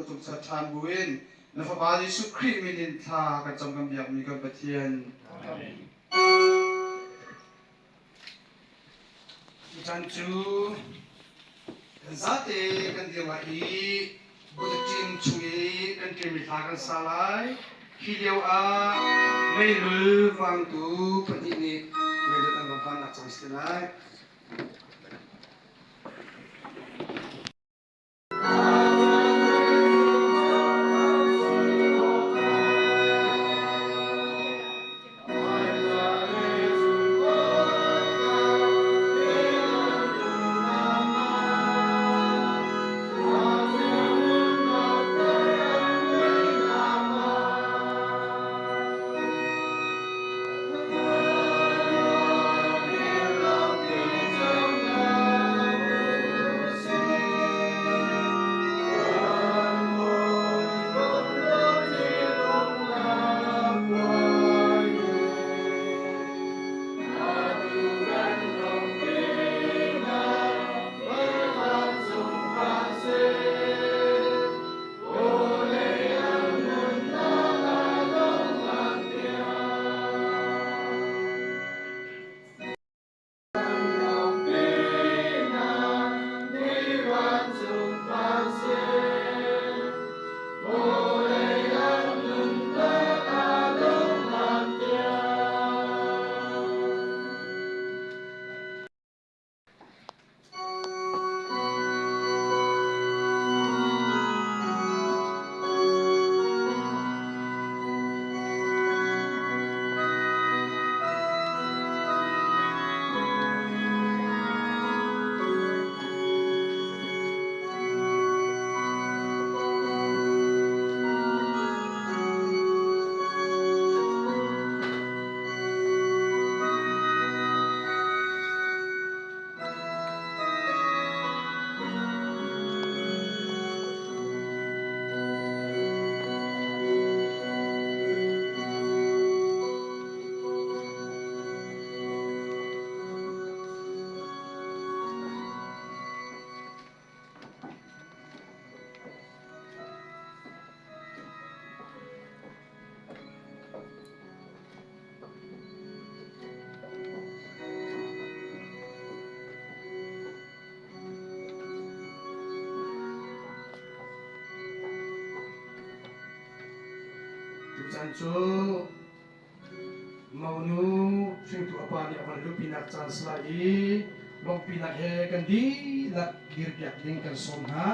Thangṭhat ṭhan buin na Fapa Jesuh Khrih min in thla kan cam kan biakmi kan Pathian. Amen. Tutan cu kan zate kan dir lai i bulletin chung i kan ṭialmi hla kan sa lai. Hi lio ah meilul vangtu pahnih nih meilul an va vannak cang si lai. Tuchan cu monu hringtu a pa nih a van luhpinak caan si lai i lawmhpinak he kan dihlak dirpiak ding kan sawm hna.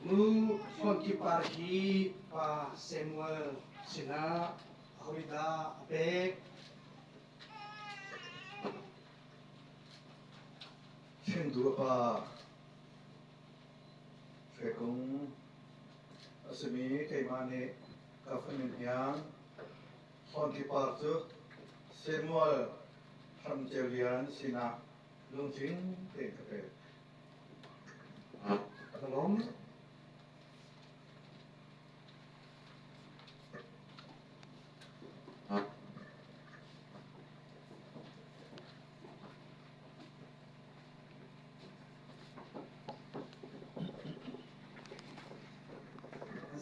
Nu Hlawnki Par hi pa Samuel sinah ahodah a pek? Hringtu a pa Hrekung a simi keimah nih ka fanu hniang Hlawnki Par cu Samuel Hram Ceu Lian sinah lungtling tein ka pek. Ka lawm.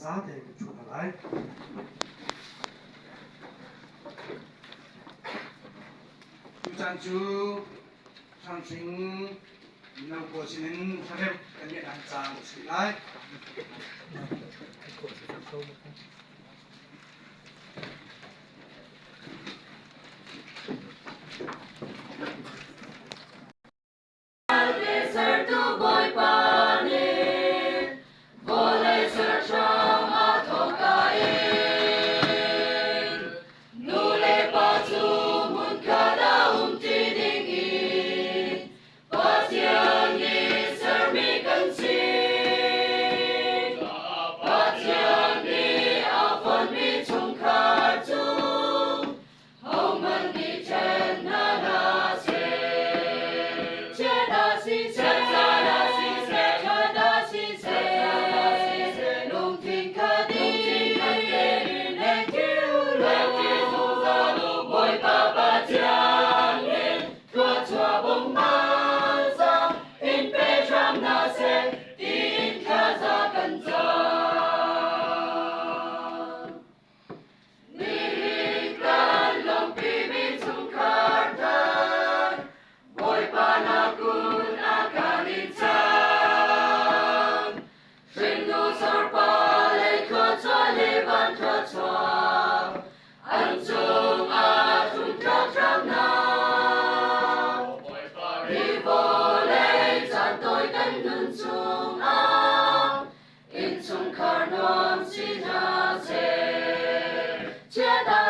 Zate ka ṭhu hna lai. Tuchan cu Hrangthling mino pawl sinin hlaremh kan ngeih lan caan a si lai. Sertu Bawipa nih vawlei ser hram a thawk in nu le pa cu hmunkhat ah umṭi ding in Pathian nih sermi kan si. Pathian nih a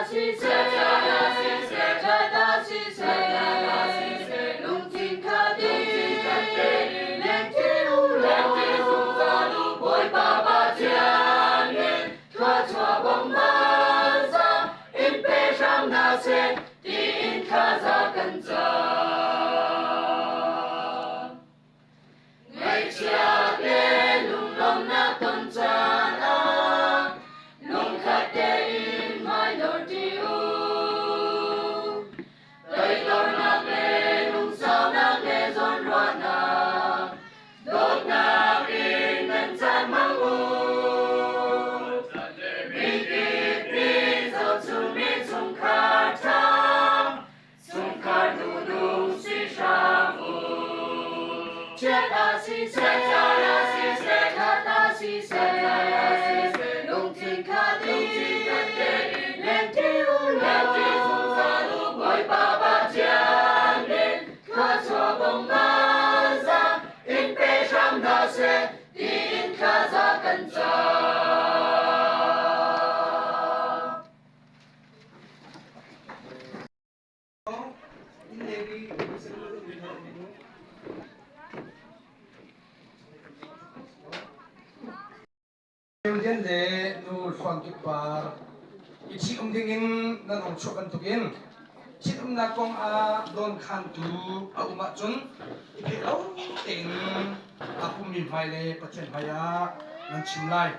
siseh, ṭhat ah siseh, lungthin khat in lengṭi u law, Bawipa Pathian nih thluachuah bawmhnak in pe hram hna seh tiin thlaza kan cam. Ngaihchiat le lunglawmhnak ton caan ah lungkhat tein hmaidor ṭi u. Toidornak le lungsaunak le zawnruahnak, dawtnak in nan caan hmang u. Mikip nih zohchunmi chungkhar ṭha, chungkhar duhnung si hram u. Chiat ah siseh, ṭhat ah siseh, lungthin khat in lengṭi u law, Bawipa Pathian nih thluachuah bawmhnak in pe hram hna seh tiin thlaza kan cam. Lian le nu Hluan Kip Par i ṭhitum dingin nan hong chuah bantukin ṭhitumnak kong ah dawnkhantu a um ahcun i pheh lo tein aa pummi hmai le Pathian hmai ah nan chim lai.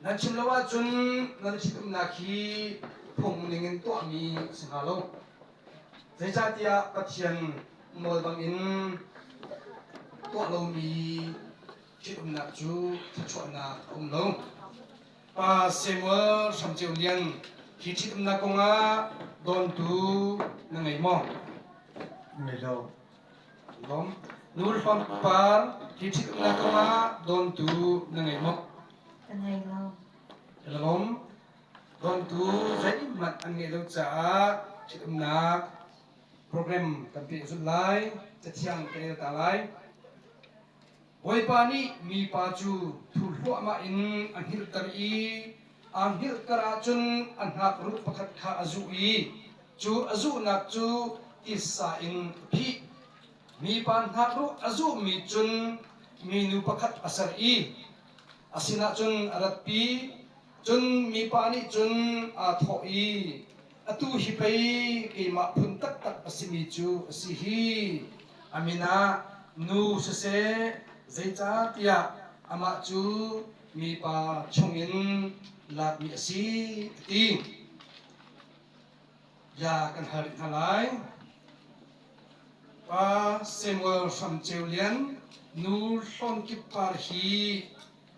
Nan chim lo ahcun nan ṭhitumnak hi phung ningin tuahmi a si hnga lo. Zeicahtiah Pathian nawl bangin tuah lomi ṭhitumnak cu thluachuahnak a um lo. Pa Samuel Hram Ceu Lian, hi ṭhitumnak kongah dawntu na ngei maw? Ngei lo. Lawm. Nur Hluan Par, hi ṭhitumnak kongah dawntu na ngei maw? Ka ngei lo. Lawm. Dawntu zeihmanh an ngeih lo caah ṭhitumnak program kan pehzulh lai, cathiang kan rel ta lai. Bawipa nih mipa cu thu hluahmah in a hngilhter i aa hngilhter ahcun a hnakruh pakhat kha a zuh i cu a zuhnak cu titsa in a phih. Mipa hnakruh a zuhmi cun minu pakhat a ser i a sinah cun a ratpi. Cun mipa nih cun aa thawh i, Atu hi pei keimah phun taktak a simi cu a si hi. A min ah nu siseh, zeicahtiah amah cu mipa chungin lakmi a si, a ti. Bia kan hal rih hna lai. Pa Samuel Hram Ceu Lian, nu Hlawn Kip Par hi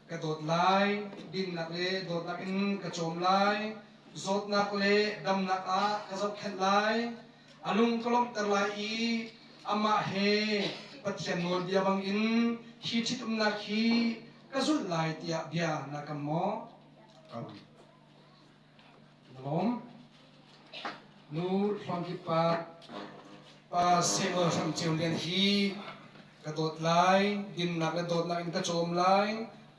ka dawt lai, dinnak le dawtnak in ka cawm lai, zawtnak le damnak ah ka zohkhenh lai, a lung ka lawmhter lai i amah he Pathian nawlbia bangin hi ṭhitumnak hi ka zulh lai tiah bia na kam maw? Kam. Na lawm. Nu Hluankip pa pa Samuel Hram Ceu Lian hi ka dawt lai, dinnak le dawtnak in ka cawm lai,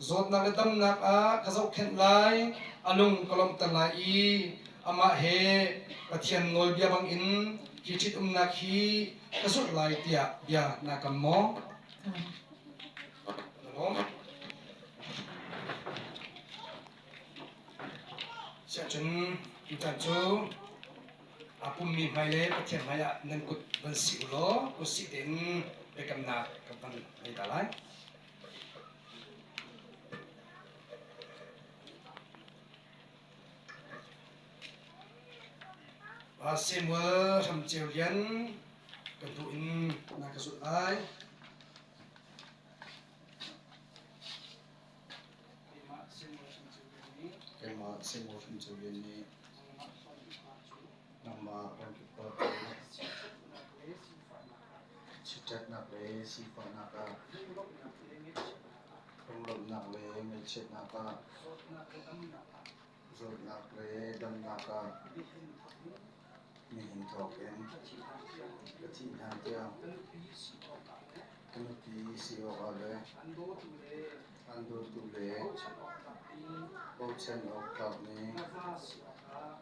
zawtnak le damnak ah ka zohkhenh lai, a lung ka lawmhter lai i amah he Pathian nawlbia bangin hi ṭhitumnak hi ka zulh lai tiah bia naa kam maw? Na lawm. Siahcun tutan cu aa pummi hmai le Pathian hmai ah nan kut van sih u law kut sih tein biakamnak kan van ngei ta lai. Pa Samuel Hram Ceu Lian kan duh in na ka zulh lai. Keimah Samuel Hram Ceu Lian nih nangmah ramkip khua cu chiatnak le sifahnak ah lunglawmhnak le ngaihchiatnak ah zawtnak le damnak ah nihin thawk in ka thih hlan tiang ka nupi si awkah le an dawtu le bochan awk tlakmi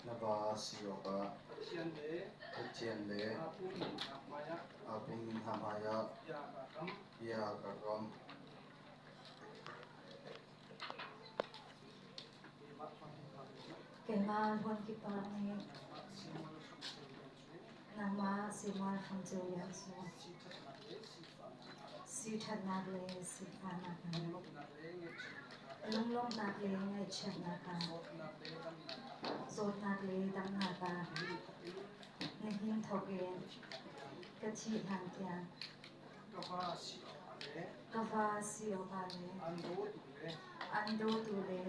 Na va si awkah Pathian le Pathian le aa pummi hna hmaiah aa pummi hna hmaiah bia kaa kam. Bia ka kam. Keimah hmunkip ah nih nangmah Samuel Hram Ceu Lian cu siṭhatnak le sifahnak ah, lunglawmhnak le ngaihchiatnak ah, zawtnak le damnak ah, nihin thawk in ka thih hlan tiang ka va si awkah le an dawtu le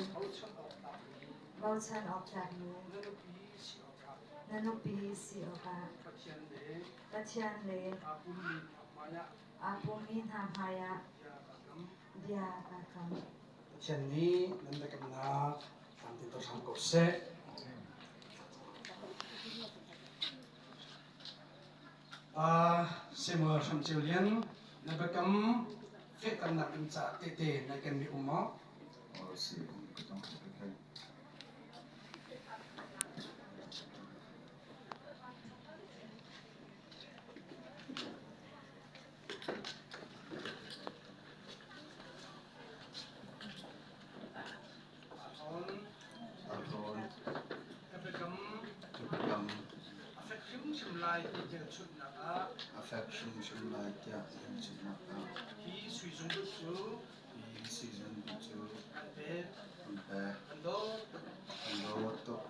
bochan awk tlakmi na nupi si awkah Pathian le aa pummi hna hmaiah bia kaa kam. Pathian nih nan biakamnak tlamtlinter hram ko seh. Samuel Hram Ceu Lian, na biakam fehternak in caah tehte na kenmi um maw? Si, um ka tong ka thei. Arhawn. Ka biakam. Ka biakam. A fek hrimhrim lai ti hmelchunhnak ah. A fek hrimhrim lai tiah hmelchunhnak ah. Hi sui zungbut cu. Hi sui zungbut cu. Kan pek. Kan pek. Kan dawt tuk. Kan dawt tuk.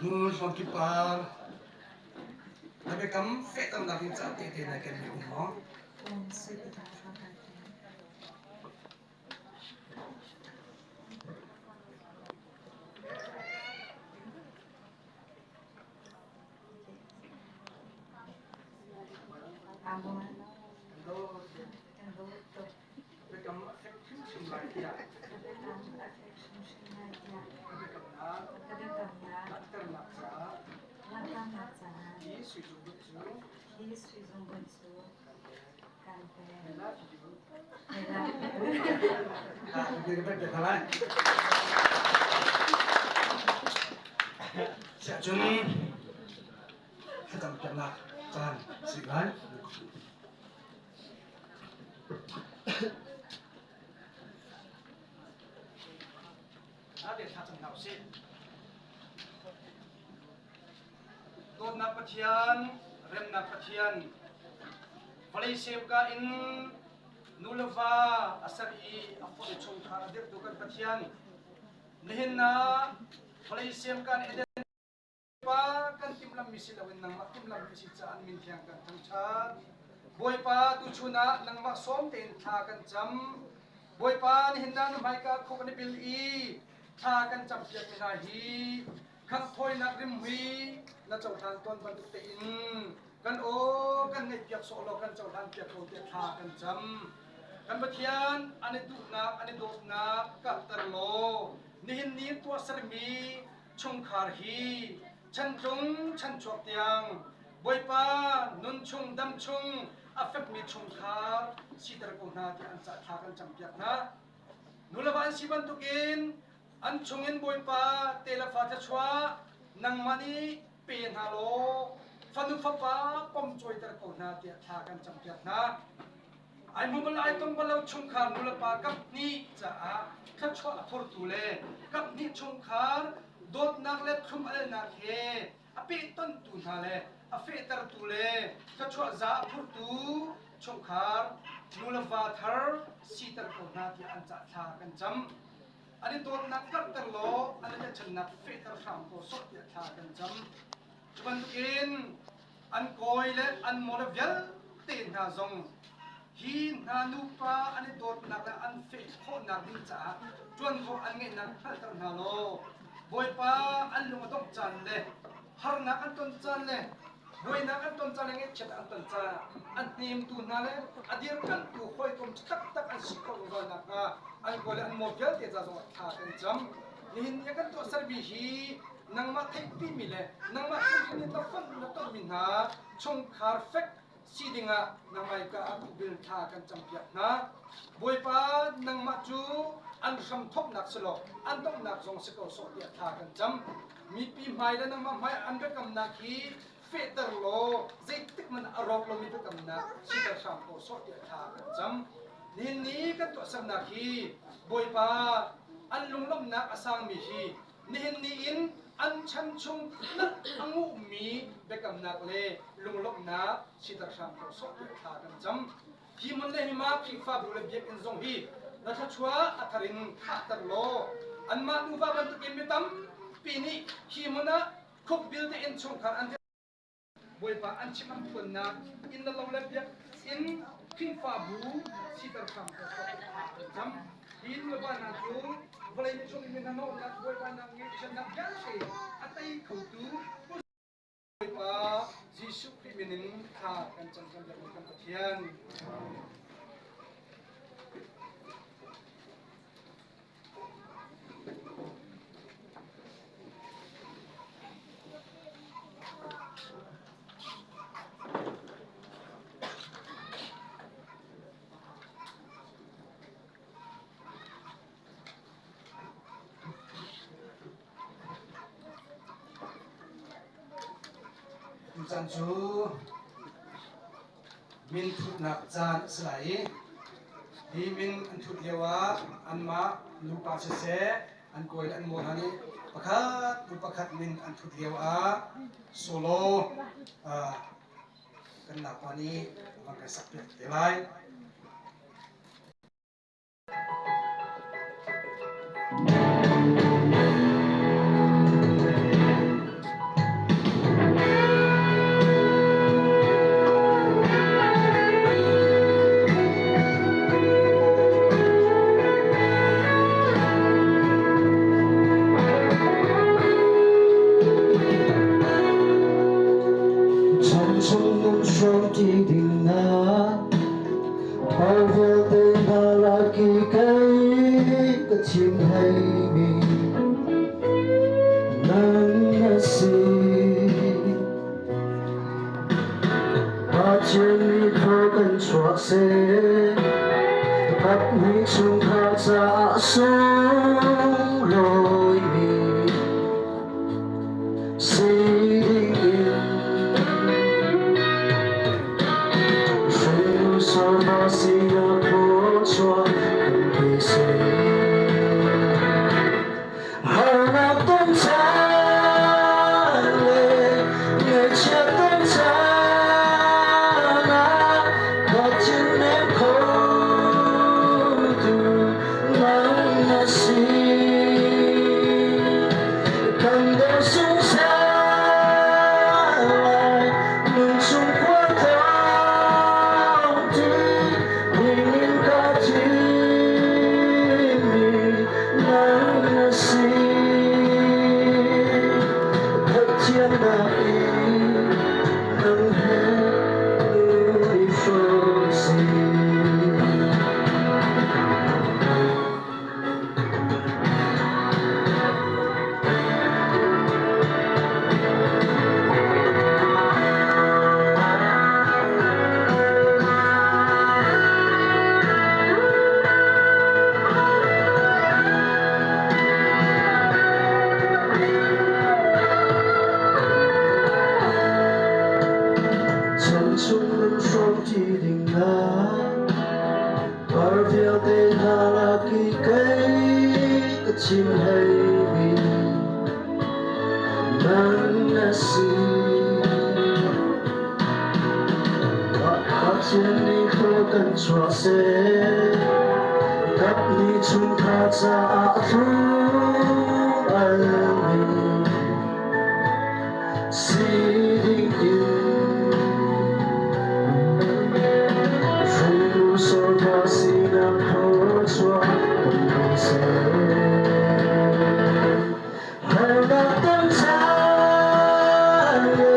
Nu hlawnkip par na biakam fehternak ding caah tehte na kenmi um maw? Um, sui biakam hrawng Amen. Kan dawt tuk. Biakam a fek hrimhrim lai tiah. Biakam a fek hrimhrim lai tiah. Ka biakamnak. Ka biakamnak. Langhternak caah. Langhternak caah. Hi sui zungbut cu. Hi sui zungbut cu. Kan pek. I love you. I love you. Ah, ka pek te lai. Siah cun thlacam piaknak caan si lai. Ate thlacam hna usih. Dawtnak Pathian, remnak Pathian, vawlei semka in nu le va a ser i a fonh chungkhar a dirhtu kan Pathian, nihin ah vawlei semka in Eden Pa kan timhlammi si loin nangmah timhlammi si caah min thiang kan thangṭhat. Bawipa tuchun ah nangmah sawm tein thla kan cam. Bawipa nihin ah na hmaika khuk an i bil i thla kan campiak mi hna hi khangh thawinak rimhmui na cohlan tawn bantuk tein kan aw kan ngaihpiak sawh law kan cohlan piak ko tiah thla kan cam. Kan Pathian an i duhnak an i dawtnak karhter law nihin ni tuahsermi chungkhar hi chantlung chanchuak tiang Bawipa nunchung damchung a fekmi chungkhar siter ko hna tiah an cah thla kan campiak hna. Nuleva an si bantukin an chungin Bawipa te le fa thluachuah nangmah nih pe hna law fanu fapa pom cawiter ko hna tiah thla kan campiak hna. Ai hmu bal ai tong bal lo chungkhar nulepa kaphnih caah thluachuah a phurtu le kaphnih chungkhar dawtnak le thlum-alnak he a pehtonhtu hna le a fehtertu le thluachuah za a phurtu chungkhar nuleva thar siter ko hna tiah an cah thla kan cam. An i dawtnak karhter law an i tlaihchannak fehter hram ko sawh tiah thla kan cam. Cu bantukin an kawi le an maw le vialte hna zong hi hna nupa an i dawtnak le an feh khawhnak ding caah ṭuanvo an ngeihnak hngalhter hna law Bawipa an lung a dongh caan le harnak an ton caan le buainak an ton caan le ngaihchiat an ton caan an hnemtu hna le a dirkamhtu hawikom taktak an si khawh zungzal nakhnga an kawi le an maw vialte ca zongah thla kan cam. Nihin ni ah kan tuahsermi hi nangmah theihpimi le nangmah hrimhrim nih na fonh na tonmi hna chungkhar fek si dingah nangmai ka ah khukbil thla kan campiak hna. Bawipa nangmah cu an hram thawknak si law an donghnak zong si ko sawh tiah thla kan cam. Mipi hmai le nangmah hmai an biakamnak hi fehter law zeitik hmanh a rawk lomi biakamnak siter hram ko sawh tiah thla kan cam. Nihin ni kan tuahsernak hi Bawipa an lunglawmhnak a sangmi hi nihin ni in an chan chung a nguhmi biakamnak le lunglawmhnak siter hram ko sawh tiah thla kan cam. Hi hmun le hima Khrihfabu le biakinn zong hi na thluachuah a thar in khahter law anmah nuva bantukin mi tampi nih hi hmun ah khukbil tein chungkhar an Bawipa an chim an phuannak inn le lo le biakinn Khrihfabu siter hram ko sawh kan cam. Hi nulepa hna cu vawlei chung in mi hnahnawhnak Bawipa nak ngeihchiatnak vialte a tei khotu Bawipa Jesuh Khrih min in thla kan cam kan biakmi kan Pathian. Tuchan cu min thutnak caan a si lai i hi min an thut lio ah anmah nupa siseh an kawi le an maw hna nih pakhat hnu pakhat min an thut lio ah solo kan naupa nih a van kan sakpiak te lai. Chan chung nun hrawm ti ding na Ho vialte hna lak i kei ka thim hleimi nang na si. Pathian nih thaw kan chuah seh, Pahnih chungkhar caah sunglawimi si ding in. Harnak ton caan le ngaihchiat ton caan ah Pathian nem khotu nang na si. Kan do sungsai nunchung khua thawng ti dingin ka thimmi nang na si. Pathian nak in nang he i hrawm si. Chan chung nan hrawm ṭi ding ah Par vialte hna lak i kei ka chim hleimi nang na si. Pathian nih thaw kan chuah seh, kap nih chungkhar caah a thlum almi si ding in. Fanu sorpa sinak thluachuah kan pe seh. Harnak ton caan le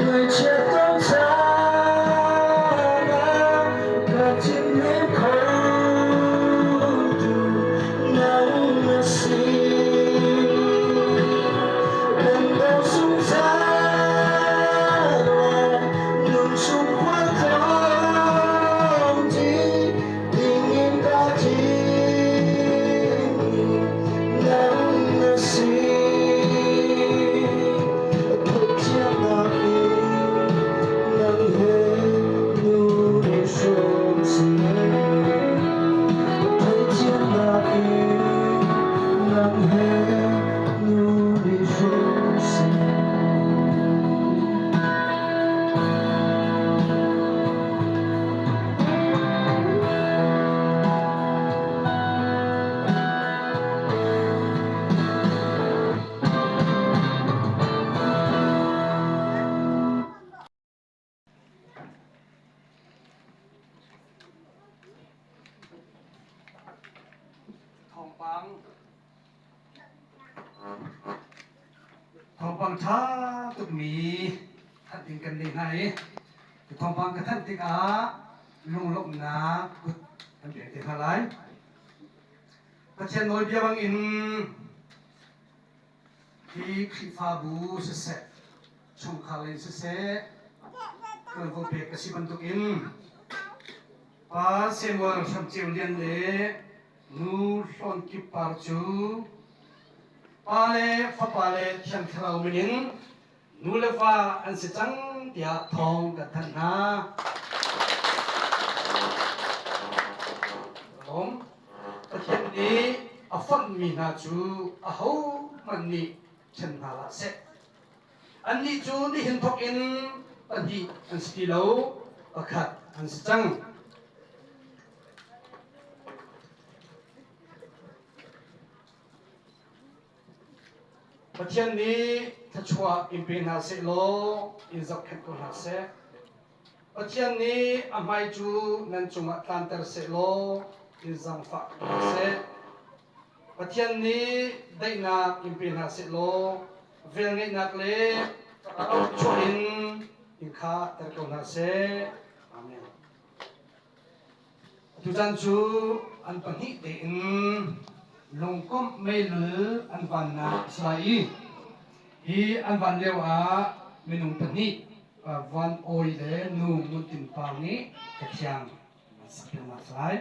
ngaihchiat ton caan ah ka thinhim khotu nang na si. Thawngpang Thawngpang ṭha tukmi thanh ding kan nei hna i thawngpang ka thanh tikah lunglawmhnak kut kan pek te hna lai. Pathian nawlbia bangin hi Khrihfabu siseh, chungkhar lei siseh, ṭuanvo pek ka si bantukin Pa Samuel Hram Ceu Lian le Nu Hlawn Kip Par cu Pa le Fapa le Thiang Thlarau min in nu le va an si cang tiah thawng kan thanh hna. Lawm. Pathian nih a fonhmi hna cu ahohmanh nih ṭhen hna hlah seh. Annih cu nihin thawk in pahnih an si ti lo, pakhat an si cang. Pathian nih thluachuah in pe hna seh law in zohkhenh ko hna seh. Pathian nih a hmai cu nan cungah tlanter seh law in zaangfah ko hna seh. Pathian nih daihnak in pe hna seh law velngeihnak le chuah in in khahter ko hna seh. Amen. Tutan cu an pahnih tein lungkomh meilul an vannak a si lai i hi an van lio ah minung pahnih Van Awi le Nu Ngun Tin Par nih Cathiang an sakpiaknak a si lai.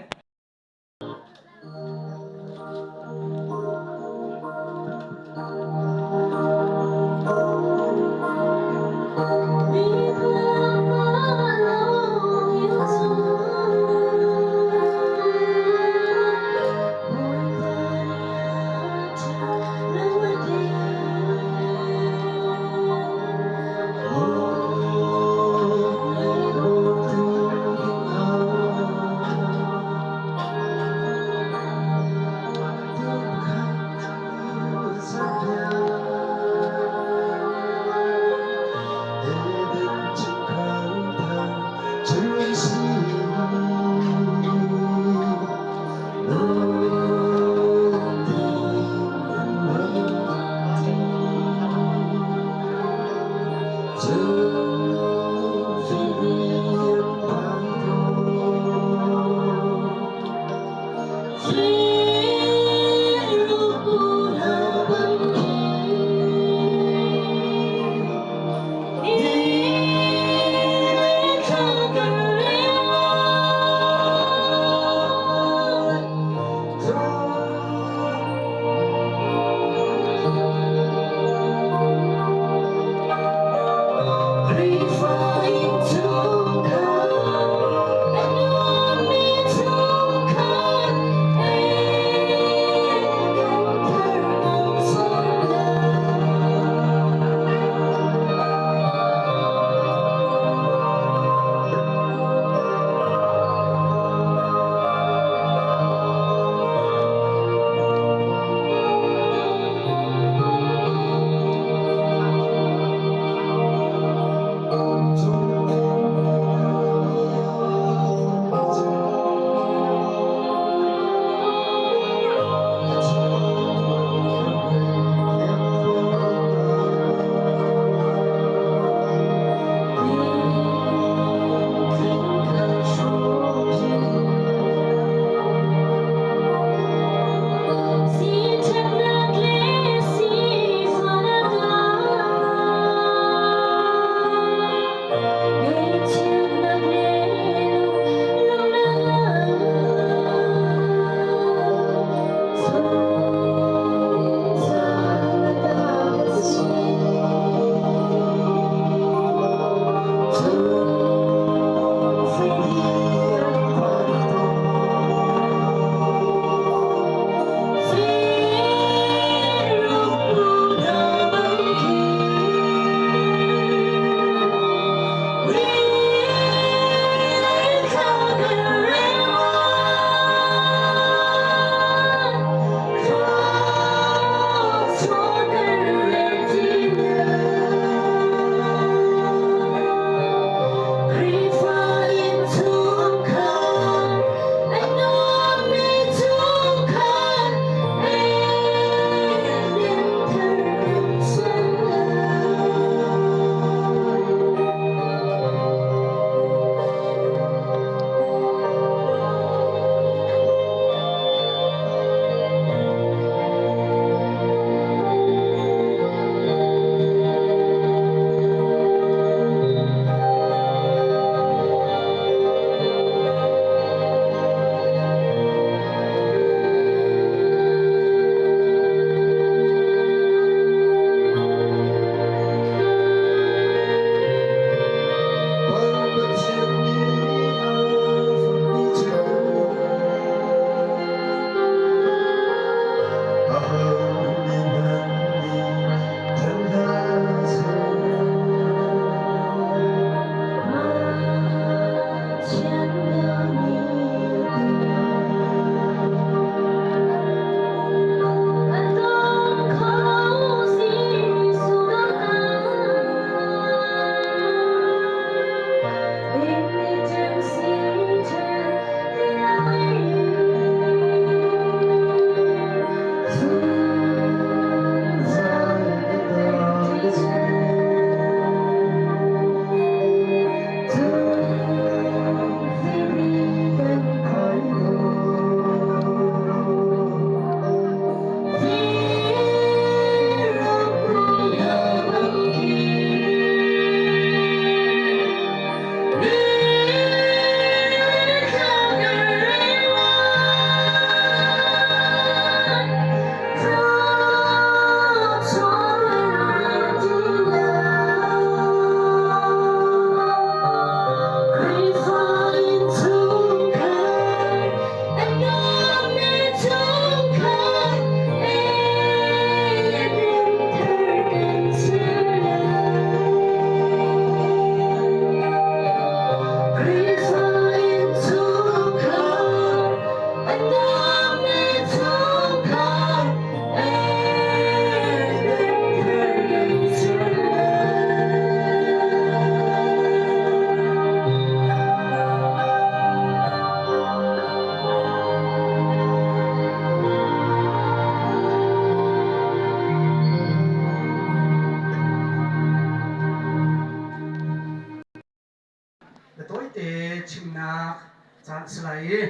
caan a si lai i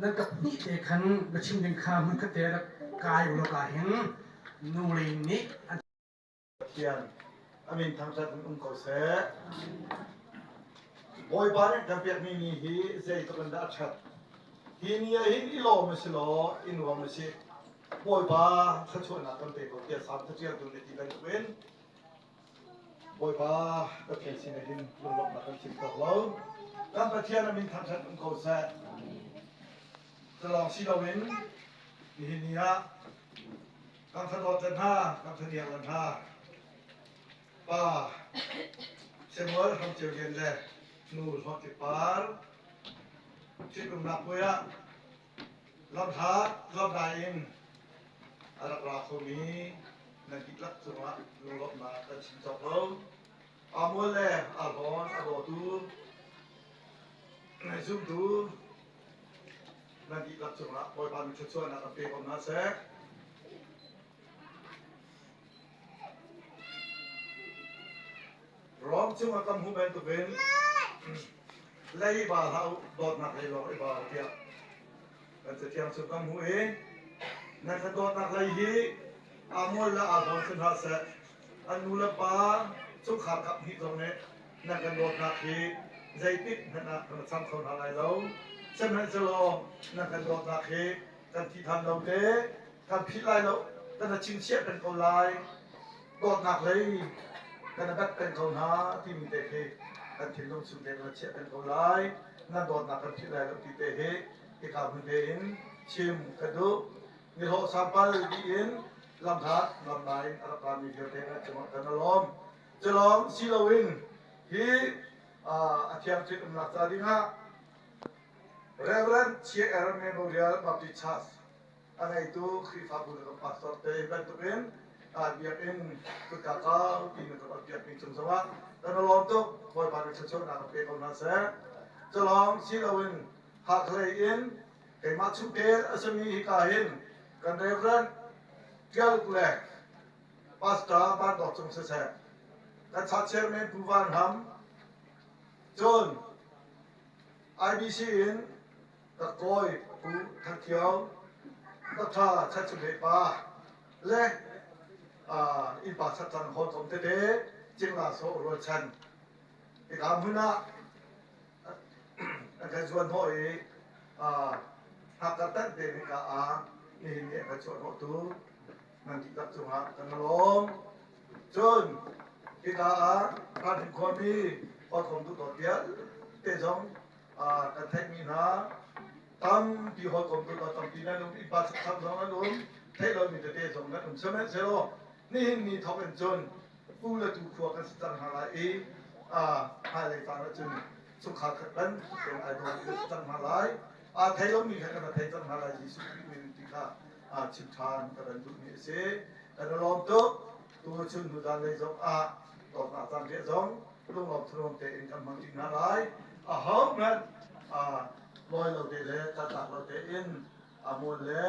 nan kap hnih te khan biachim ding kha hmunkhat te rak kai u law ka hin nu lei nih an Pathian a min thangṭhat in um ko seh. Bawipa nih kan pekmi ni hi zeitluk in dah a ṭhat. Hi ni ah hin i lawm a si law i nuam a si. Bawipa thluachuahnak kan pe ko tiah Salm caṭialtu nih ti bantukin Bawipa Pathian sinah hin lunglawmhnak kan chim cawk lo. Kan Pathian a min thangṭhat um ko seh. Cu lawng si loin nihin ni ah kan fadawt le hna, kan faniang le hna, pa Samuel Hram Ceu Lian le nu Hlawt Par ṭhitumnak puai ah lamhlat lamhnai in a rak ra khomi nan dihlak cungah lunglawmhnak kan chim cawk lo. Amual le Arhon a dawtu zumtu nan dihlak cungah Bawipa nih thluachuahnak an pe ko hna seh. Rom cungah kan hmuh bantukin lei ba hlah u dawtnak lei lawng i ba u tiah kan cathiang chung kan hmuh i nan kan dawtnak lei hi Amual le Arhon si hna seh an nu le pa chungkhar kap hnih zong nih nan kan dawtnak hi zeitik hmanh ah kan cham kho hna lai lo. Sihmanhsehlaw nan kan dawtnak hi kan thi than lo te, kan philh lai lo, kan chingchiah peng ko lai. Dawtnak lei kan bat peng ko hna timi te khi kan thinlung chung te kan chiah peng ko lai. Nan dawtnak kan philh lai lo ti te hi hika hmun te in chim ka duh. Nihlawh sampal dih in lamhlat lamnai a rak rami vialte kan cungah kan i lawm. Culawng si loin hi a thiang thil umnak ca dingah Reverend Chia Memorial Baptist Church a ngeitu Khrihfabu le pastor te bantukin biakinn kutka kau ti na kan biakmi cung zongah kan i lawm tuk. Bawipa nih thluachuahnak kan pe ko hna seh. Culawng si loin Hakhalei in keimah chungtel a simi hika hin kan Reverend Tial le Pastor Van Dawt Cung siseh, kan church chairman Pu Van Ham, cun IBC in ka kawi Pu Thang Kio, Dr. Chan Cung Hlei Pa le innpa chatcang hawikom tete Cingla Sawh Rualchan hika hmun ah a kan zuan hnawh i hngakka tanh te hika ah nihin ni a kan chuah hnawhtu nan dihlak cungah kan lawm. Cun hika ah Ralhring khuami hawikom duhdawt vialte zong kan theihmi hna tampi hawikom duhdawt tampi nan um, innpa chakcham zong nan um, theih lomi tete zong nan um. Sihmanhsehlaw nihin ni thawk in cun pu le tu khua kan si cang hna lai i hmailei caan ahcun chungkhar khat bantukin ai dawmi kan si cang hna lai. Aa thei lomi kha kan thei cang hna lai Jesuh Khrih min ti kha chim ṭhan ka kan duhmi a si. Kan i lawm tuk. Tu chun hnu zan lei zong ah dawtnak caan riah zong lunglawm thanuam tein kan hmang ṭi hna lai. Aho hmanh lawi lo te le kaltak lo tein amual le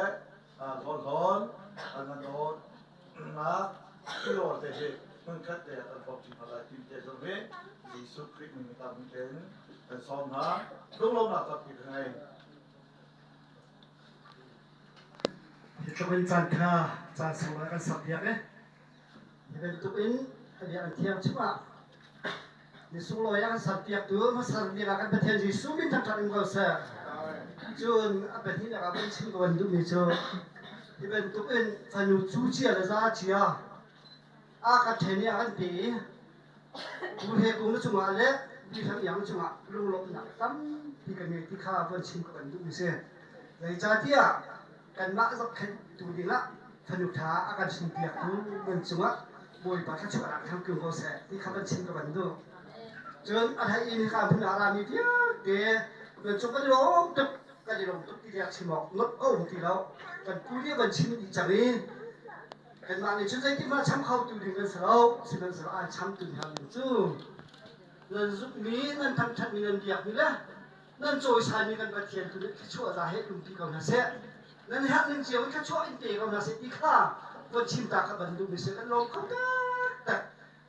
hlawnhlawn nan dawt nak tilawr te hi hmunkhat te kan hrawm ṭi hna lai ti te zong hi Jesuh Khrih min tam tein kan sawm hna. Lunglawmnak tampi ka ngei. Hi tluk in caan ṭha caan sunglawi kan sakpiak i hi bantuk in a bia an thiang chungah ni sunglawi a kan serpiaktu hmasa bik ah kan Pathian Jesuh min thangṭhat in ko seh. Cun a pahnihnak ah van chim ka van duhmi cu hi bantuk in fanu cu cia le za cia a kan ṭhen i a kan pe i pu he kung na cungah le pi hram iang cungah lunglawmhnak tampi kan ngei ti kha van chim ka van duhmi si. Zeicahtiah kanmah zohkhenhtu dingah fanu ṭha a kan hrinpiaktu nan cungah Bawipa thluachuahnak thang tlung ko seh ti kha van chim ka van duh. Cun a hlei in hika hmun ah rami vialte nan cung kan i lawm tuk kan i lawm tuk ti tiah chim awk not a um ti lo. Kan pu nih van chim dih cang i kanmah nih cun zeitik hmanh cham khotu ding kan si lo sihmanhsehlaw an chamtu hna ning cu nan zumhmi nan thangṭhatmi nan biakmi le nan cawisanmi kan Pathian tu nih thluachuah za he umpi ko hna seh nan herh ning cio in thluachuah in pe ko hna seh ti kha von chim ta kha ban duhmi si kan lawm kho taktak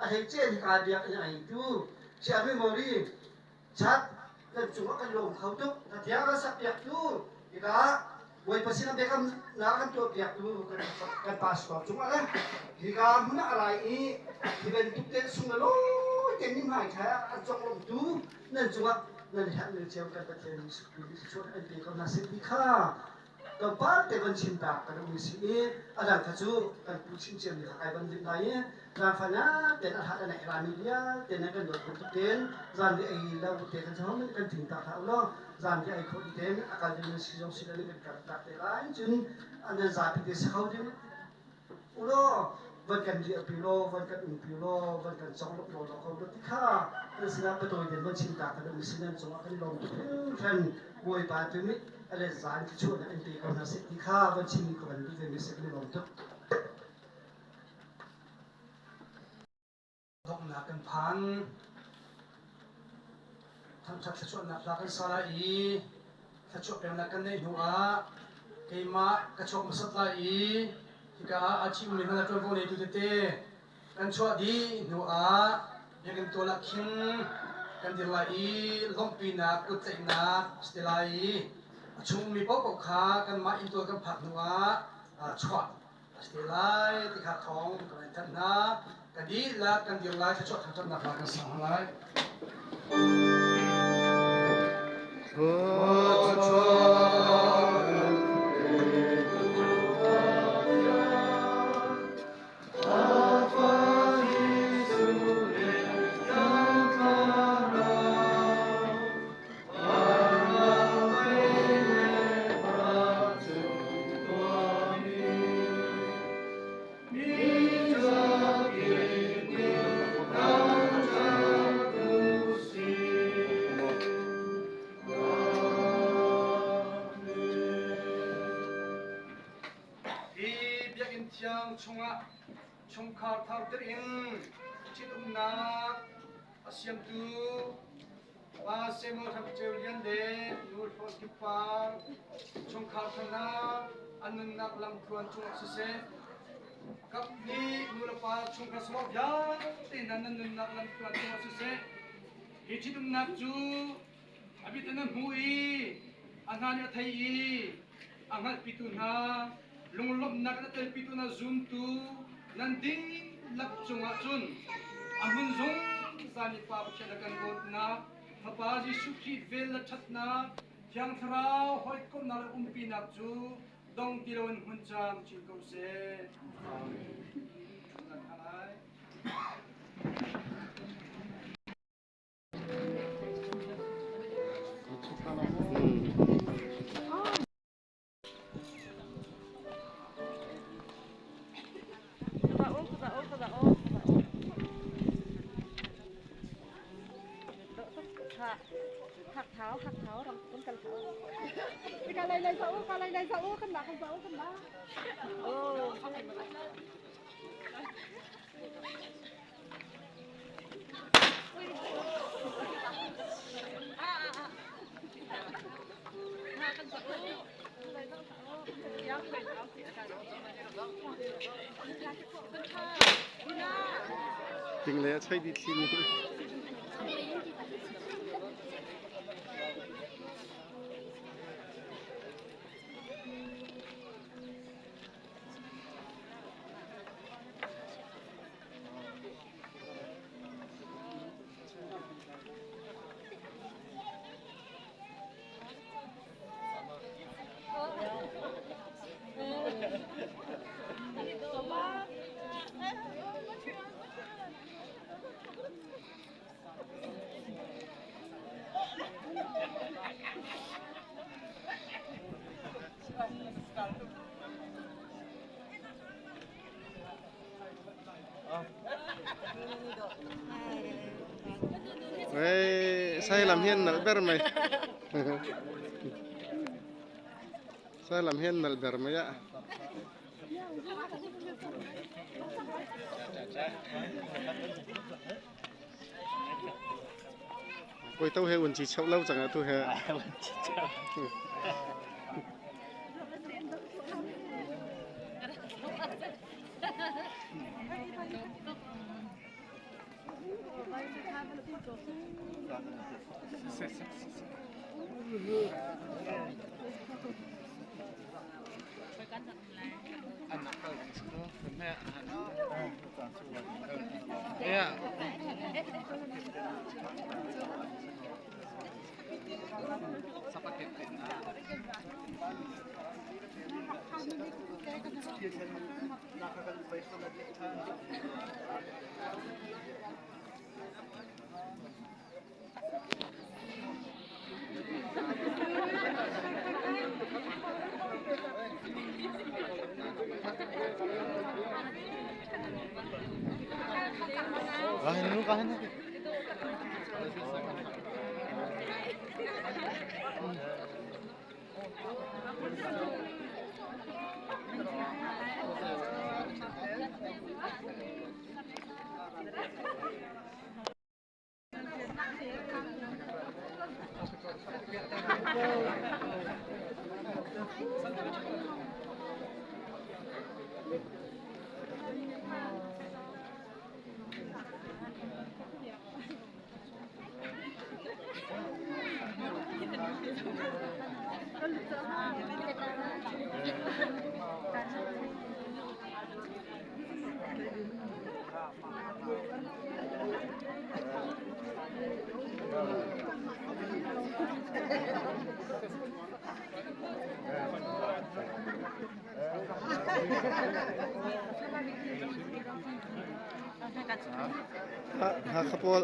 a hei ce ni ka biak in ai tu Chia Memory chat. Kan cungah kan lawm kho tuk. Na thiang kan sak piak tu hika Bawipa sinah biakam na kan tuah piak tu kan pastor cungah le hika hmun ah a lai i hi bantuk te sung le lawi te ni hmai kha an conglawmh tu nan cungah nan herh ning cio kan Pathian Jesuh Khrih nih an pe ko hna seh ti kha tlawmpal te van chim ta kan um si i a dang kha cu kan pu chim ciami kha kai van lim lai i zaangfah ten a hlat a neih rami vialte nan kan dawt bantuk tein zan ri ei lo te kan chom kan thing ta hlah u law zan ri ei khawh tein a kal ding nan si zong si lo kan kal tak te lai cun an zapi te si kho ding ulaw van kan riahpi law van kan umpi law van kan conglawmh law law ko law ti kha nan sinah patawi den van chim ta kan um si nan cungah kan lawm tuk hringhran. Bawipa tu nih a let zan thluachuahnak in pe ko hna seh ti kha van chim ka van duh ve mi si kan i lawm tuk. Donghnak kan phan. Thangṭhat thluachuahnak hla kan sa lai i thluachuah peknak kan neih hnuah keimah ka chuak hmasat lai i hika ah aa ṭhiummi hna le ṭuanvo neitu tete kan chuah dih hnuah biakinn tual ah khin kan dir lai i lawmhpinak kuttlaihnak a si te lai i a chung ummi paohpaoh kha kanmah inntual kan phak hnuah chuah a si te lai ti kha thawng kan in thanh hna. Kan dihlak kan dir lai, thluachuah thangṭhatnak hla kan sang hna lai. Hi biakinn thiang chungah chungkhar thar dirh in ṭhitumnak a siamtu Pa Samuel Hrang Ceu Lian le Nu Hlawn Kip Par chungkhar hna an nunnak lamthluan cungah siseh, kap nih nu le pa chungkhar sawh vialte hna nan nunnak lamthluan cungah siseh, hi ṭhitumnak cu a bit in a hmu i a hna nih a thei i a hngalhpitu hna lunglawmhnak in a telpitu hna zumtu nan dihlak cungah cun a hmun zungzal i Pa Pathian a kan dawtnak Fapa Jesuh Khrih vel le ṭhatnak Thiang Thlarau hawikomhnak le umpinak cu dong ti loin hmun camcin ko seh. Amen. Ting le a chei dih thli ni. Sai lam hian nalh ber mai. Sai lam hian nalh ber mai a. Koi to he un chi chau lo chang a tu he. Hakha pawl.